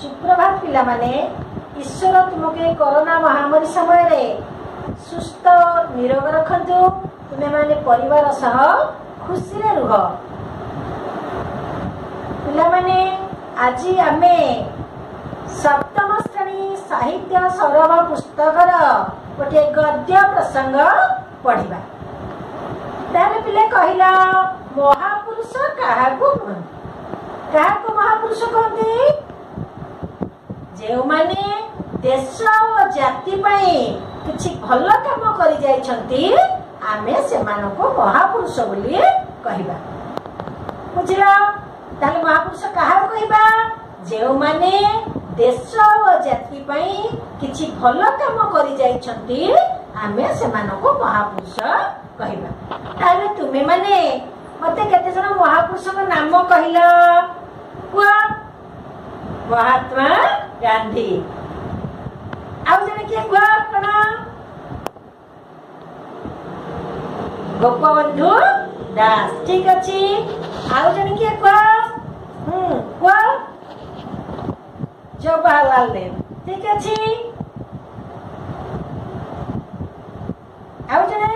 ସୁପ୍ରଭାତ ପିଲାମାନେ। ଈଶ୍ୱର ତୁମକୁ ଏ କରୋନା ମହାମାରୀ ସମୟରେ ସୁସ୍ଥ ନିରୋଗ ରଖନ୍ତୁ। ତୁମେମାନେ ପରିବାର ସହ ଖୁସିରେ ରୁହ। ପିଲାମାନେ, ଆଜି ଆମେ ସପ୍ତମ ଶ୍ରେଣୀ ସାହିତ୍ୟ ସୌରଭ ପୁସ୍ତକର ଗୋଟିଏ ଗଦ୍ୟ ପ୍ରସଙ୍ଗ ପଢିବା। ତାହେଲେ ପିଲେ କହିଲ, ମହାପୁରୁଷ କାହାକୁ କୁହନ୍ତି? କାହାକୁ ମହାପୁରୁଷ କୁହନ୍ତି? ଯେଉଁମାନେ ଦେଶ ଓ ଜାତି ପାଇଁ କିଛି ଭଲ କାମ କରି ଯାଇଛନ୍ତି, ଆମେ ସେମାନଙ୍କୁ ମହାପୁରୁଷ ବୋଲି କହିବା। ବୁଝିଲ? ତାହେଲେ ମହାପୁରୁଷ କାହାକୁ କହିବା? ଯେଉଁମାନେ ଦେଶ ଓ ଜାତି ପାଇଁ କିଛି ଭଲ କାମ କରି ଯାଇଛନ୍ତି, ଆମେ ସେମାନଙ୍କୁ ମହାପୁରୁଷ କହିବା। ତାହେଲେ ତୁମେମାନେ ମତେ କେତେ ଜଣ ମହାପୁରୁଷଙ୍କ ନାମ କହିଲ, କୁହ। ମହାତ୍ମା ଗାନ୍ଧୀ। ଆଉ ଜଣେ କିଏ କୁହ? କଣ? ଗୋପବନ୍ଧୁ ଦାସ। ଠିକ ଅଛି। ଆଉ ଜଣେ କିଏ କୁହ? କୁହ। ଜବାହରଲାଲ ନେହେରୁ। ଠିକ ଅଛି। ଆଉ ଜଣେ?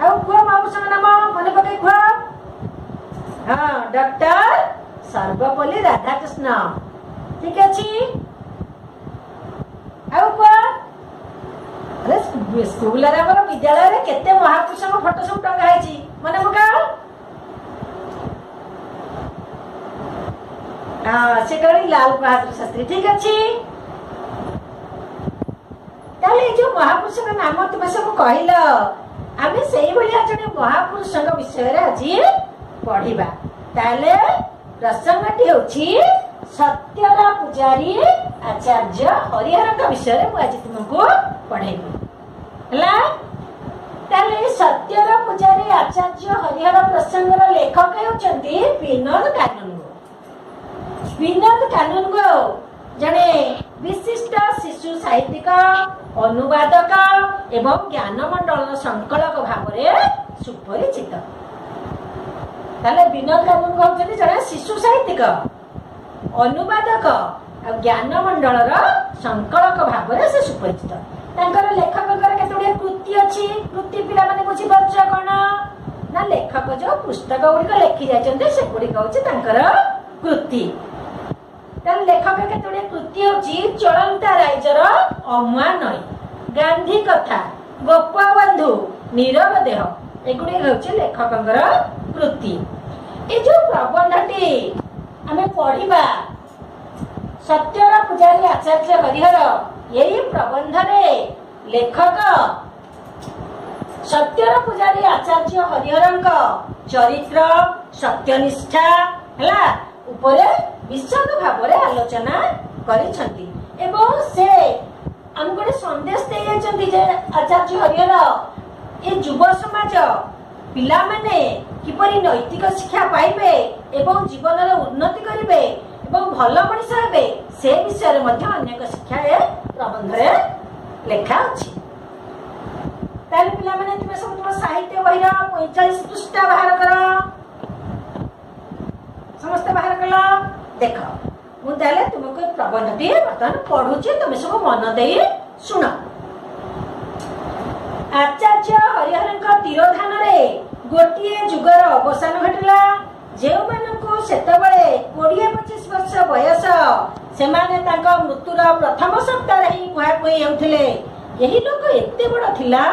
ଆଉ କୁହ, ମହାପୁରୁଷଙ୍କ ନାମ ମନେ ପକେଇ କୁହ। ହଁ, ଡକ୍ଟର ସର୍ବପଲ୍ଲୀ ରାଧାକୃଷ୍ଣ। ଠିକ ଅଛି। ଆଉ କୁହ। ଆରେ, ସ୍କୁଲରେ, ଆମର ବିଦ୍ୟାଳୟରେ କେତେ ମହାପୁରୁଷଙ୍କ ଫଟୋ ସବୁ ଟଙ୍ଗା ହେଇଛି, ମନେ ପକାଅ। ହଁ, ସେ କହିଲେ ଲାଲ ବାହାଦୁର ଶାସ୍ତ୍ରୀ। ଠିକ ଅଛି। ତାହେଲେ ଏଇ ଯୋଉ ମହାପୁରୁଷଙ୍କ ନାମ ତୁମେ ସବୁ କହିଲ, ଆମେ ସେଇଭଳିଆ ଜଣେ ମହାପୁରୁଷଙ୍କ ବିଷୟରେ ଆଜି ପଢିବା। ତାହେଲେ ପ୍ରସଙ୍ଗଟି ହେଉଛି ସତ୍ୟର ପୂଜାରୀ ଆଚାର୍ଯ୍ୟ ହରିହରଙ୍କ ବିଷୟରେ ମୁଁ ଆଜି ତୁମକୁ ପଢେଇବି। ହେଲା? ତାହେଲେ ସତ୍ୟର ପୂଜାରୀ ଆଚାର୍ଯ୍ୟ ହରିହର ପ୍ରସଙ୍ଗର ଲେଖକ ହେଉଛନ୍ତି ବିନୋଦ କାନୁନଗୋ। ବିନୋଦ କାନୁନଗୋ ଜଣେ ବିଶିଷ୍ଟ ଶିଶୁ ସାହିତ୍ୟିକ, ଅନୁବାଦକ ଏବଂ ଜ୍ଞାନମଣ୍ଡଳର ସଂକଳକ ଭାବରେ ସୁପରିଚିତ। ତାହେଲେ ବିନୋଦ କାନୁନଗୋ ହେଉଛନ୍ତି ଜଣେ ଶିଶୁ ସାହିତ୍ୟିକ, ଅନୁବାଦକ ଆଉ ଜ୍ଞାନମଣ୍ଡଳର ସଂକଳକ ଭାବରେ ସେ ସୁପରିଚିତ। ତାଙ୍କର ଲେଖକଙ୍କର କେତେ ଗୁଡିଏ କୃତି ଅଛି। କୃତି ପିଲାମାନେ ବୁଝିପାରୁଛ କଣ ନା, ଲେଖକ ଯୋଉ ପୁସ୍ତକ ଗୁଡିକ ଲେଖି ଯାଇଛନ୍ତି, ସେଗୁଡିକ ହଉଛି ତାଙ୍କର କୃତି। ତାହେଲେ ଲେଖକ କେତେ ଗୁଡିଏ କୃତି ହଉଛି ଚଳନ୍ତା ରାଇଜର ଅମୁଆ ନଈ, ଗାନ୍ଧୀ କଥା, ଗୋପବନ୍ଧୁ, ନିରବ ଦେହ, ଏଗୁଡିକ ହେଉଛି ଲେଖକଙ୍କର କୃତି। ଏ ଯୋଉ ପ୍ରବନ୍ଧଟି ଆମେ ପଢିବା, ସତ୍ୟର ପୂଜାରୀ ଆଚାର୍ଯ୍ୟ ହରିହର, ଏଇ ପ୍ରବନ୍ଧରେ ଲେଖକ ସତ୍ୟର ପୂଜାରୀ ଆଚାର୍ଯ୍ୟ ହରିହରଙ୍କ ଚରିତ୍ର, ସତ୍ୟନିଷ୍ଠା ହେଲା ଉପରେ ବିଶଦ ଭାବରେ ଆଲୋଚନା କରିଛନ୍ତି ଏବଂ ସେ ଆମକୁ ଗୋଟେ ସନ୍ଦେଶ ଦେଇଯାଇଛନ୍ତି ଯେ ଆଚାର୍ଯ୍ୟ ହରିହର ଏ ଯୁବ ସମାଜ ପିଲାମାନେ କିପରି ନୈତିକ ଶିକ୍ଷା ପାଇବେ ଏବଂ ଜୀବନରେ ଉନ୍ନତି କରିବେ ଏବଂ ଭଲ ମଣିଷ ହେବେ, ସେ ବିଷୟରେ ମଧ୍ୟ ଅନେକ ଶିକ୍ଷା ଏ ପ୍ରବନ୍ଧରେ ଲେଖା ଅଛି। ତାହେଲେ ପିଲାମାନେ, ତୁମେ ସବୁ ତୁମ ସାହିତ୍ୟ ବହିର 45 ପୃଷ୍ଠା ବାହାର କର। ସମସ୍ତେ ବାହାର କଲ? ଦେଖ, ମୁଁ ତାହେଲେ ତୁମକୁ ପ୍ରବନ୍ଧଟି ବର୍ତ୍ତମାନ ପଢୁଛି, ତୁମେ ସବୁ ମନ ଦେଇ ଶୁଣ। ଆଚାର୍ଯ୍ୟ ହରିହରଙ୍କ ତିରୋଧାନରେ ଗୋଟିଏ ଯୁଗର ଅବସାନ ଘଟିଲା। ଯେଉଁମାନଙ୍କୁ ସେତେବେଳେ 20-25 ବର୍ଷ ବୟସ, ସେମାନେ ତାଙ୍କ ମୃତ୍ୟୁର ପ୍ରଥମ ସପ୍ତାହରେ ହିଁ କୁହାକୁହି ହେଉଥିଲେ, ଏହି ଲୋକ ଏତେ ବଡ ଥିଲା,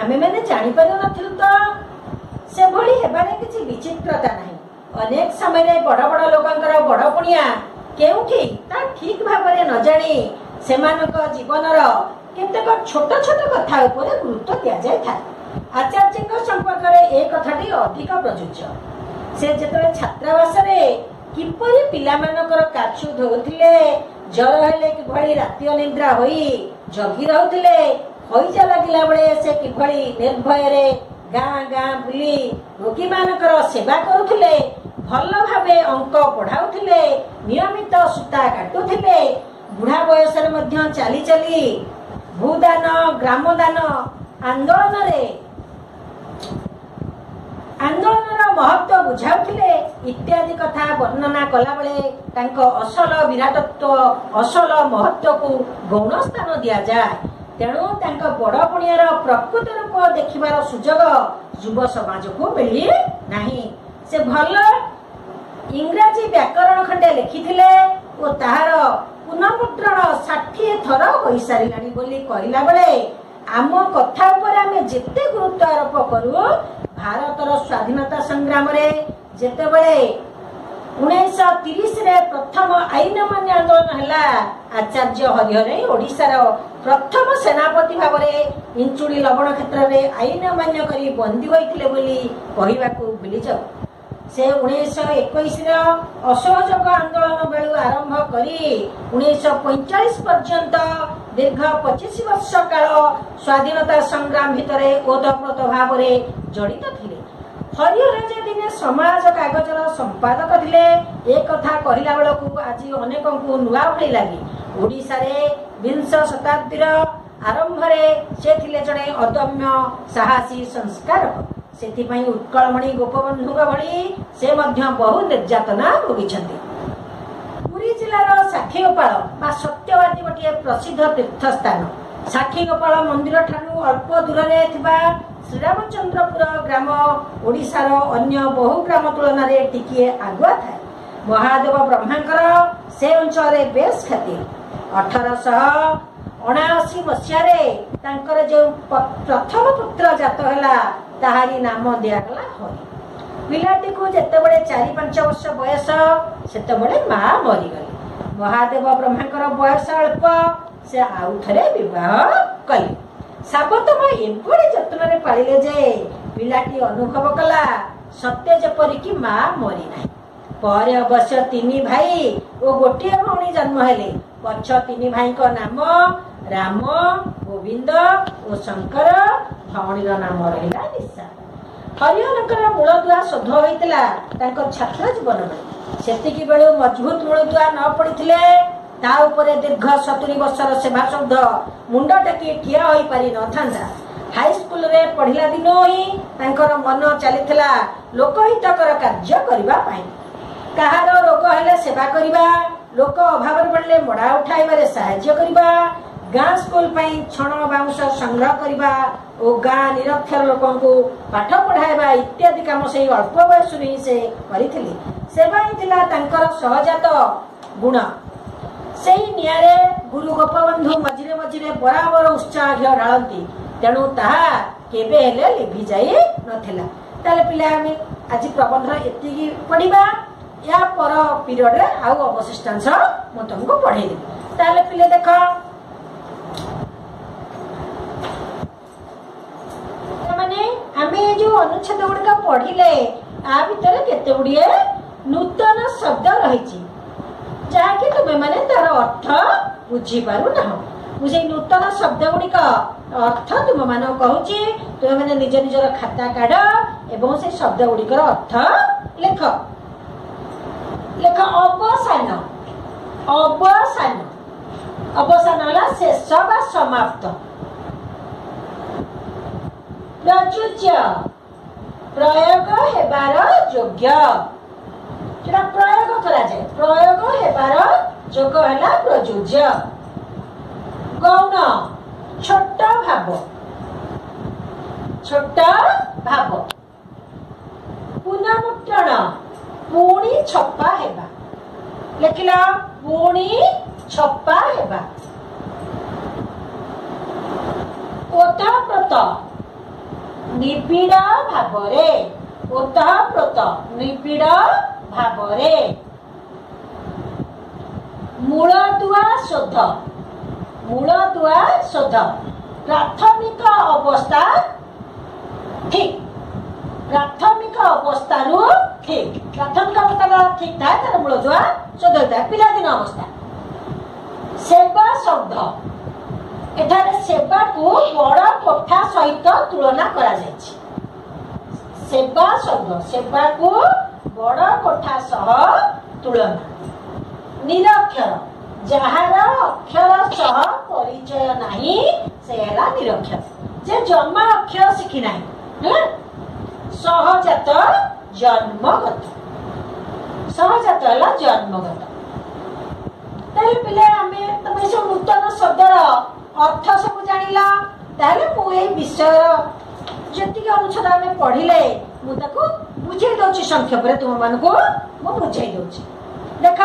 ଆମେମାନେ ଜାଣିପାରୁନଥିଲୁ ତ। ସେଭଳି ହେବାରେ କିଛି ବିଚିତ୍ରତା ନାହିଁ। ଅନେକ ସମୟରେ ବଡ ବଡ ଲୋକଙ୍କର ବଡ ପୁଣିଆ କେଉଁଠି ତା ଠିକ ଭାବରେ ନ ଜାଣି ସେମାନଙ୍କ ଜୀବନର କେତେକ ଛୋଟ ଛୋଟ କଥା ଉପରେ ଗୁରୁତ୍ୱ ଦିଆଯାଇଥାଏ। ଆଚାର୍ଯ୍ୟଙ୍କ ସମ୍ପର୍କରେ ଏ କଥାଟି ଅଧିକ ପ୍ରଯୁଜ୍ୟ। ସେ ଯେତେବେଳେ ଛାତ୍ରାବାସରେ କିପରି ପିଲାମାନଙ୍କର କାଛୁ ଧୋଉଥିଲେ, ଜର ହେଲେ କିଭଳି ରାତି ଅନିଦ୍ରା ହୋଇ ଜଗି ରହୁଥିଲେ, ହଇଜା ଲାଗିଲା ବେଳେ ସେ କିଭଳି ନିର୍ଭୟରେ ଗାଁ ଗାଁ ବୁଲି ରୋଗୀମାନଙ୍କର ସେବା କରୁଥିଲେ, ଭଲ ଭାବେ ଅଙ୍କ ପଢାଉଥିଲେ, ନିୟମିତ ସୂତା କାଟୁଥିଲେ, ବୁଢା ବୟସରେ ମଧ୍ୟ ଚାଲି ଚାଲି ଭୂଦାନ ଗ୍ରାମଦାନ ଆନ୍ଦୋଳନରେ ଆନ୍ଦୋଳନର ମହତ୍ଵ ବୁଝାଉଥିଲେ ଇତ୍ୟାଦି କଥା ବର୍ଣ୍ଣନା କଲାବେଳେ ତାଙ୍କ ଅସଲ ବିରାଟତ୍ୱ, ଅସଲ ମହତ୍ଵକୁ ଗୌଣ ସ୍ଥାନ ଦିଆଯାଏ। ତେଣୁ ତାଙ୍କ ବଡ଼ ପଣିଆର ପ୍ରକୃତ ରୂପ ଦେଖିବାର ସୁଯୋଗ ଯୁବ ସମାଜକୁ ମିଳି ନାହିଁ। ସେ ଭଲ ଇଂରାଜୀ ବ୍ୟାକରଣ ଖଣ୍ଡେ ଲେଖିଥିଲେ ଓ ତାହାର ପୁନଃମୁଦ୍ରଣ 60 ଥର ହୋଇସାରିଲାଣି ବୋଲି କହିଲା ବେଳେ ଆମ କଥା ଉପରେ ଆମେ ଯେତେ ଗୁରୁତ୍ୱ ଆରୋପ କରୁ, ଭାରତର ସ୍ୱାଧୀନତା ସଂଗ୍ରାମରେ ଯେତେବେଳେ 1930ରେ ପ୍ରଥମ ଆଇନ ଅମାନ୍ୟ ଆନ୍ଦୋଳନ ହେଲା, ଆଚାର୍ଯ୍ୟ ହରିହର ହିଁ ଓଡ଼ିଶାର ପ୍ରଥମ ସେନାପତି ଭାବରେ ଇଞ୍ଚୁଡ଼ି ଲବଣ କ୍ଷେତ୍ରରେ ଆଇନ ଅମାନ୍ୟ କରି ବନ୍ଦୀ ହୋଇଥିଲେ ବୋଲି କହିବାକୁ ଭୁଲିଯାଉ। ସେ 1921ର ଅସହଯୋଗ ଆନ୍ଦୋଳନ ବେଳୁ ଆରମ୍ଭ କରି 1945 ପର୍ଯ୍ୟନ୍ତ ଦୀର୍ଘ 25 ବର୍ଷ କାଳ ସ୍ୱାଧୀନତା ସଂଗ୍ରାମ ଭିତରେ ଓତପ୍ରୋତ ଭାବରେ ଜଡ଼ିତ ଥିଲେ। ହରିହର ଯେ ଦିନେ ସମାଜ କାଗଜର ସମ୍ପାଦକ ଥିଲେ, ଏ କଥା କହିଲା ବେଳକୁ ଆଜି ଅନେକଙ୍କୁ ନୂଆ ଭଳି ଲାଗେ। ଓଡ଼ିଶାରେ ବିଂଶ ଶତାବ୍ଦୀର ଆରମ୍ଭରେ ସେ ଥିଲେ ଜଣେ ଅଦମ୍ୟ ସାହସୀ ସଂସ୍କାରକ। ସେଥିପାଇଁ ଉତ୍କଳମଣି ଗୋପବନ୍ଧୁଙ୍କ ଭଳି ସେ ମଧ୍ୟ ବହୁ ନିର୍ଯାତନା ଭୋଗିଛନ୍ତି। ପୁରୀ ଜିଲ୍ଲାର ସାକ୍ଷୀଗୋପାଳ ବା ସତ୍ୟବାଦୀ ଗୋଟିଏ ପ୍ରସିଦ୍ଧ ତୀର୍ଥସ୍ଥାନ। ସାକ୍ଷୀଗୋପାଳ ମନ୍ଦିର ଠାରୁ ଅଳ୍ପ ଦୂରରେ ଥିବା ଶ୍ରୀରାମଚନ୍ଦ୍ରପୁର ଗ୍ରାମ ଓଡ଼ିଶାର ଅନ୍ୟ ବହୁ ଗ୍ରାମ ତୁଳନାରେ ଟିକିଏ ଆଗୁଆ ଥାଏ। ମହାଦେବ ବ୍ରହ୍ମାଙ୍କର ସେ ଅଞ୍ଚଳରେ ବେଶ ଖ୍ୟାତି। 1879 ମସିହାରେ ତାଙ୍କର ଯେଉଁ ପ୍ରଥମ ପୁତ୍ର ଜାତ ହେଲା, ତାହାରି ନାମ ଦିଆଗଲା ହରି। ପିଲାଟିକୁ ଯେତେବେଳେ 4-5 ବର୍ଷ ବୟସ, ସେତେବେଳେ ମା ମରିଗଲେ। ମହାଦେବ ବ୍ରହ୍ମାଙ୍କର ବୟସ ଅଳ୍ପ, ସେ ଆଉ ଥରେ ବିବାହ କଲେ। ସାବତ ମା ଏଭଳି ଯତ୍ନରେ ପାଳିଲେ ଯେ ପିଲାଟି ଅନୁଭବ କଲା ସତେ ଯେପରିକି ମା ମରିନାହିଁ। ପରେ ଅବଶ୍ୟ 3 ଭାଇ ଓ ଗୋଟିଏ ଭଉଣୀ ଜନ୍ମ ହେଲେ। ପଛ 3 ଭାଇଙ୍କ ନାମ ରାମ, ଗୋବିନ୍ଦ ଓ ଶଙ୍କର। ଭଉଣୀର ନାମ ରହିଲା ନିଶା। ହରିହରଙ୍କର ମୂଳଦୁଆ ଶୋଧ ହୋଇଥିଲା ତାଙ୍କ ଛାତ୍ର ଜୀବନ ବେଳେ। ସେତିକି ବେଳୁ ମଜବୁତ ମୂଳଦୁଆ ନ ପଡ଼ିଥିଲେ ତା ଉପରେ ଦୀର୍ଘ 70 ବର୍ଷର ସେବା ସୌଧ ମୁଣ୍ଡ ଟେକି ଠିଆ ହୋଇପାରି ନଥାନ୍ତା। ହାଇସ୍କୁଲରେ ପଢିଲା ଦିନ ହିଁ ତାଙ୍କର ମନ ଚାଲିଥିଲା ଲୋକହିତକର କାର୍ଯ୍ୟ କରିବା ପାଇଁ। କାହାର ରୋଗ ହେଲେ ସେବା କରିବା, ଲୋକ ଅଭାବରେ ପଡ଼ିଲେ ମଡ଼ା ଉଠାଇବାରେ ସାହାଯ୍ୟ କରିବା, ଗାଁ ସ୍କୁଲ ପାଇଁ ଛଣ ବାଉଁଶ ସଂଗ୍ରହ କରିବା ଓ ଗାଁ ନିରକ୍ଷର ଲୋକଙ୍କୁ ପାଠ ପଢାଇବା ଇତ୍ୟାଦି କାମ ସେଇ ଅଳ୍ପ ବୟସରୁ ହିଁ ସେ କରିଥିଲେ। ସେବା ହିଁ ଥିଲା ତାଙ୍କର ସହଜାତ ଗୁଣ। ସେଇ ନିଆଁରେ ଗୁରୁ ଗୋପବନ୍ଧୁ ମଝିରେ ମଝିରେ ବରାବର ଉତ୍ସାହ ଘିଅ ଢାଳନ୍ତି, ତେଣୁ ତାହା କେବେ ହେଲେ ଲିଭି ଯାଇ ନଥିଲା। ତାହେଲେ ପିଲା, ଆମେ ଆଜି ପ୍ରବନ୍ଧ ଏତିକି ପଢିବା। ୟା ପର ପିରିୟଡରେ ଆଉ ଅବଶିଷ୍ଟାଂଶ ମୁଁ ତମକୁ ପଢେଇଦେବି। ତାହେଲେ ପିଲେ ଦେଖ, ମାନେ ଆମେ ଏ ଯୋଉ ଅନୁଚ୍ଛେଦ ଗୁଡିକ ପଢିଲେ ଆ ଭିତରେ କେତେ ଗୁଡିଏ ନୂତନ ଶବ୍ଦ ରହିଛି, ଯାହାକି ତୁମେ ମାନେ ତାର ଅର୍ଥ ବୁଝିପାରୁନାହଁ। ମୁଁ ସେଇ ନୂତନ ଶବ୍ଦ ଗୁଡିକ ଅର୍ଥ ତୁମମାନଙ୍କୁ କହୁଛି। ତୁମେ ମାନେ ନିଜ ନିଜର ଖାତା କାଢ ଏବଂ ସେଇ ଶବ୍ଦ ଗୁଡିକର ଅର୍ଥ ଲେଖ। ଲେଖ ଅବସାନ। ଅବସାନ, ଅବସାନ ହେଲା ଶେଷ ବା ସମାପ୍ତ। ପ୍ରଯୁଜ୍ୟ, ପ୍ରୟୋଗ ହେବାର ଯୋଗ୍ୟ, ସେଟା ପ୍ରୟୋଗ କରାଯାଏ, ପ୍ରୟୋଗ ହେବାର ଯୋଗ ହେଲା ପ୍ରଯୁଜ୍ୟ। ଗୌଣ, ଛୋଟ ଭାବ, ଛୋଟ ଭାବ। ପୁନଃମୁଦ୍ରଣ, ପୁଣି ଛପା ହେବା। ଲେଖିଲ, ପୁଣି ଛପା ହେବା। ଓତଃପ୍ରୋତ, ନିବିଡ଼ ଭାବରେ। ଓତଃପ୍ରୋତ, ନିବିଡ଼ ଭାବରେ। ମୂଳଦୁଆ ଶୋଧ, ମୂଳଦୁଆ ଶୋଧ, ପ୍ରାଥମିକ ଅବସ୍ଥା ଠିକ, ପ୍ରାଥମିକ ଅବସ୍ଥାରୁ ଠିକ। ପ୍ରାଥମିକ ଅବସ୍ଥାଟା ଠିକ ଥାଏ, ତାର ମୂଳଦୁଆ ଶୋଧ ହୋଇଥାଏ, ପିଲାଦିନ ଅବସ୍ଥା। ସେବା ଶବ୍ଦ, ଏଠାରେ ସେବାକୁ ବଡ଼ କୋଠା ସହିତ ତୁଳନା କରାଯାଇଛି। ସେବା ଶବ୍ଦ, ସେବାକୁ ବଡ଼ କୋଠା ସହ ତୁଳନା। ନିରକ୍ଷର, ଯାହାର ଅକ୍ଷର ସହ ପରିଚୟ ନାହିଁ ସେ ହେଲା ନିରକ୍ଷର, ଯେ ଜମା ଅକ୍ଷର ଶିଖି ନାହିଁ। ହେଲା। ସହଜାତ, ଜନ୍ମଗତ। ସହଜାତ ହେଲା ଜନ୍ମଗତ। ତାହେଲେ ପିଲା, ଆମେ ତମେ ସବୁ ନୂତନ ଶବ୍ଦର ଅର୍ଥ ସବୁ ଜାଣିଲ। ତାହେଲେ ମୁଁ ଏଇ ବିଷୟର ଯେତିକି ଅନୁଚ୍ଛେଦ ଆମେ ପଢିଲେ, ମୁଁ ତାକୁ ବୁଝେଇ ଦଉଛି ସଂକ୍ଷେପରେ, ତୁମମାନଙ୍କୁ ମୁଁ ବୁଝେଇ ଦଉଛି। ଦେଖ,